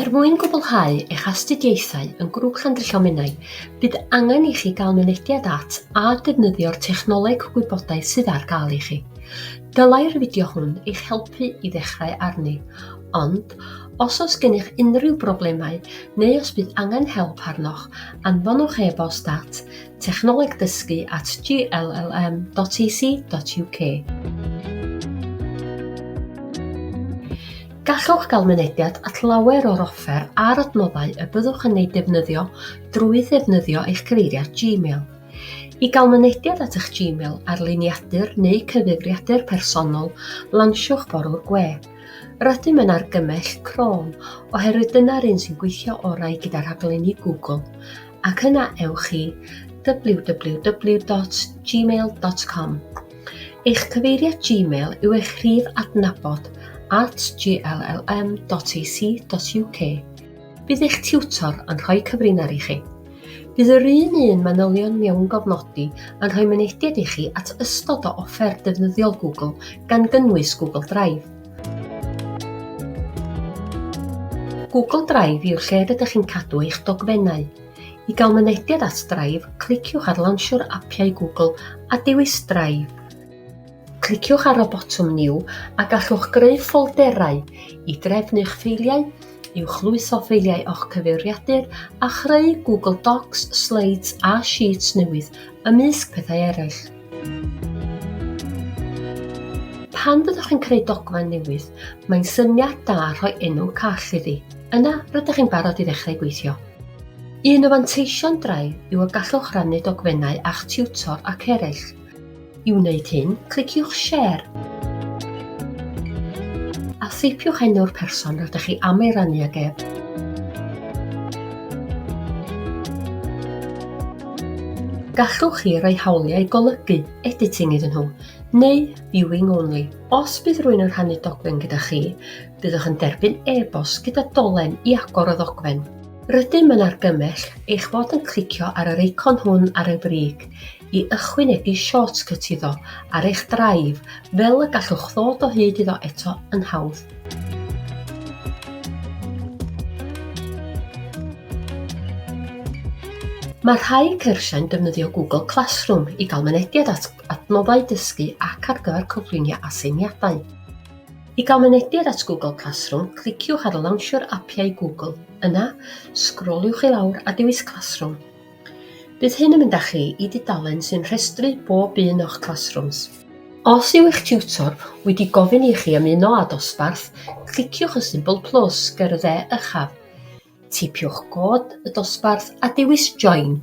Er mwyn gwblhau eich astudiaethau yn Grŵp Llandrillo Menai, bydd angen i chi gael mynediad at a defnyddio'r technoleg gwybodaeth sydd ar gael i chi. Dylai'r fideo hwn eich helpu i ddechrau arni, ond os oes gennych unrhyw broblemau neu os bydd angen help arnoch, anfonwch e-bost at technolegdysgu at gllm.ac.uk. Gallwch gael mynediad at lawer o'r offer a'r adnoddau y byddwch yn eu defnyddio drwy ddefnyddio eich cyfeiriad Gmail. I gael mynediad at eich Gmail ar liniadur neu cyfeiriadur personol, lansiwch borwr gwe. Rydym yn argymell Chrome oherwydd dyna'r un sy'n gweithio orau gyda rhaglenni Google, ac yna ewch i www.gmail.com. Eich cyfeiriad Gmail yw eich rhif adnabod at gllm.ac.uk. Bydd eich tiwtor yn rhoi cyfrinair i chi. Bydd yr un un manylion mewngofnodi yn rhoi mynediad i chi at ystod o offer defnyddiol Google, gan gynnwys Google Drive. Google Drive yw'r lle rydych chi'n cadw eich dogfennau. I gael mynediad at Drive, cliciwch ar lansiwr apiau Google a dewis Drive. Cliciwch ar y botwm New a gallwch greu ffolderau i drefnu'ch ffeiliau, uwchlwytho ffeiliau o'ch cyfeiriadur a chreu Google Docs, Slides a Sheets newydd, ymysg pethau eraill. Pan fyddwch chi'n creu dogfen newydd, mae'n syniad da rhoi enw call iddi. Yna, rydych chi'n barod i ddechrau gweithio. Un o fanteision Drive yw y gallwch rannu dogfennau â'ch tiwtor ac eraill. I wneud hyn, cliciwch Share a theipiwch enw'r person rydych chi am ei rannu ag ef. Gallwch chi roi hawliau golygu, editing iddyn nhw, neu viewing only. Os bydd rhywun yn rhannu dogfen gyda chi, byddwch yn derbyn e-bost gyda dolen i agor y ddogfen. Rydym yn argymell eich bod yn clicio ar yr eicon hwn ar y brig i ychwanegu shortcut iddo ar eich Drive fel y gallwch ddod o hyd iddo eto yn hawdd. Mae rhai cyrsiau'n defnyddio Google Classroom i gael mynediad at adnoddau dysgu ac ar gyfer cyflwyniadau aseiniadau. I gael mynediad at Google Classroom, cliciwch ar lawnsiwr apiau Google. Yna, sgroliwch i lawr a dewis Classroom. Bydd hyn yn mynd â chi i dudalen sy'n rhestru bob un o'ch Classrooms. Os yw eich tiwtor wedi gofyn i chi ymuno â dosbarth, cliciwch y symbol plws ger y dde uchaf. Teipiwch god y dosbarth a dewis Join.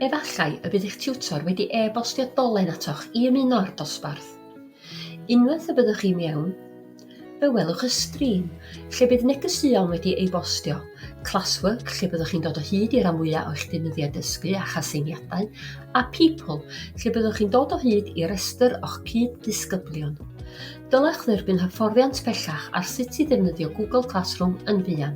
Efallai y bydd eich tiwtor wedi e-bostio dolen atoch i ymuno â'r dosbarth. Unwaith y byddwch chi mewn, fe welwch y stream, lle bydd negeseuon wedi ei bostio, Classwork, lle byddwch chi'n dod o hyd i ran fwyaf o'ch deunyddiau dysgu a'ch aseiniadau, a People, lle byddwch chi'n dod o hyd i restr o'ch cyd-ddisgyblion. Dylech dderbyn hyfforddiant pellach ar sut i ddefnyddio Google Classroom yn fuan.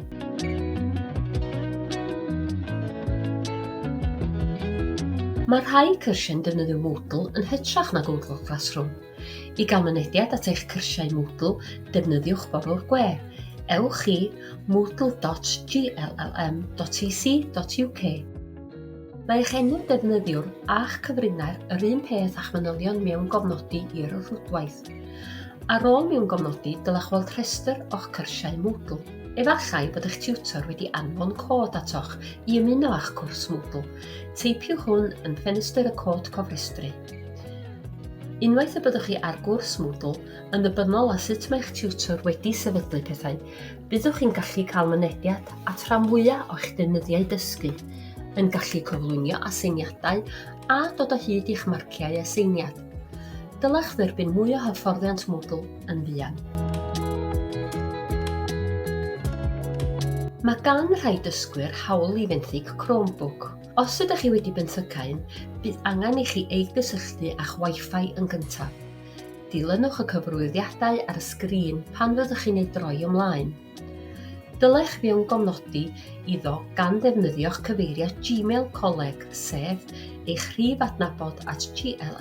Mae rhai cyrsiau'n defnyddio Moodle yn hytrach na Google Classroom. I gael mynediad at eich cyrsiau Moodle, defnyddiwch borwr gwe. Ewch i moodle.gllm.ac.uk. Mae eich enw defnyddiwr a'ch cyfrinair yr un peth â'ch manylion mewngofnodi i'r rhwydwaith. Ar ôl mewngofnodi, dylech weld rhestr o'ch cyrsiau Moodle. Efallai bod eich tiwtor wedi anfon cod atoch i ymuno â'ch cwrs Moodle. Teipiwch hwn yn ffenestr y cod cofrestru. Unwaith y byddwch chi ar gwrs Moodle, yn ddibynnol ar sut mae'ch tiwtor wedi sefydlu pethau, byddwch chi'n gallu cael mynediad at rhan fwyaf o'ch deunyddiau dysgu, yn gallu cyflwynio aseiniadau a dod o hyd i'ch marciau aseiniad. Dylech dderbyn mwy o hyfforddiant Moodle yn fuan. Mae gan rhai dysgwyr hawl i fenthyg Chromebook. Os ydych chi wedi benthyca un, bydd angen i chi ei gysylltu â'ch Wi-Fi yn gyntaf. Dilynwch y cyfarwyddiadau ar y sgrin pan fyddwch chi'n ei droi ymlaen. Dylech fewngofnodi iddo gan ddefnyddio'ch cyfeiriad Gmail coleg, sef eich rhif adnabod at gllm.ac.uk.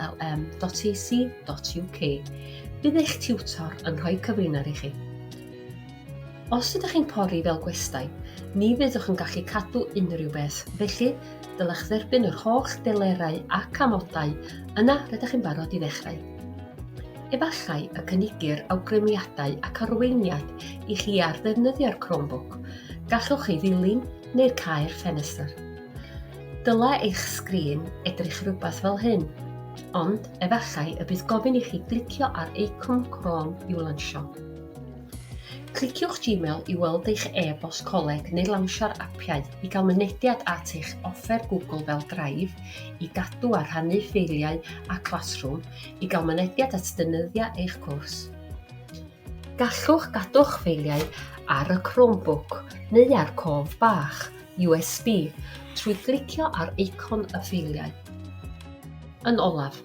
Bydd eich tiwtor yn rhoi cyfrinair i chi. Os ydych chi'n pori fel gwestai, ni fyddwch yn gallu cadw unrhyw beth, felly dylech dderbyn yr holl delerau ac amodau, yna rydych chi'n barod i ddechrau. Efallai y cynigir awgrymiadau ac arweiniad i chi ar ddefnyddio'r Chromebook, gallwch ei ddilyn neu'r cau'r ffenestr. Dylai eich sgrin edrych rhywbeth fel hyn, ond efallai y bydd gofyn i chi glicio ar eicon Chrome i'w lansio. Cliciwch Gmail i weld eich e-bost coleg neu lawnsio'r apiau i gael mynediad at eich offer Google fel Drive, i gadw a rhannu ffeiliau a Classroom, i gael mynediad at deunyddiau eich cwrs. Gallwch gadw'ch ffeiliau ar y Chromebook neu ar cof bach, USB, trwy glicio ar eicon y ffeiliau. Yn olaf,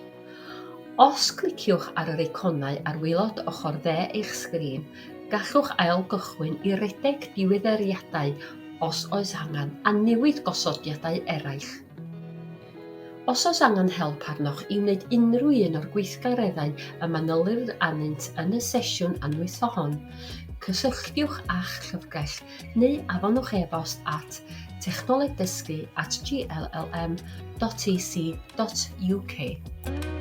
os cliciwch ar yr eiconau ar waelod ochr dde eich sgrin, gallwch ail-gychwyn i redeg diweddariadau os oes angen a newid gosodiadau eraill. Os oes angen help arnoch i wneud unrhyw un o'r gweithgareddau y manylir arnynt yn y sesiwn anwytho hon, cysylltiwch â'ch llyfrgell neu anfonwch e-bost at technolegdysgu@gllm.ac.uk.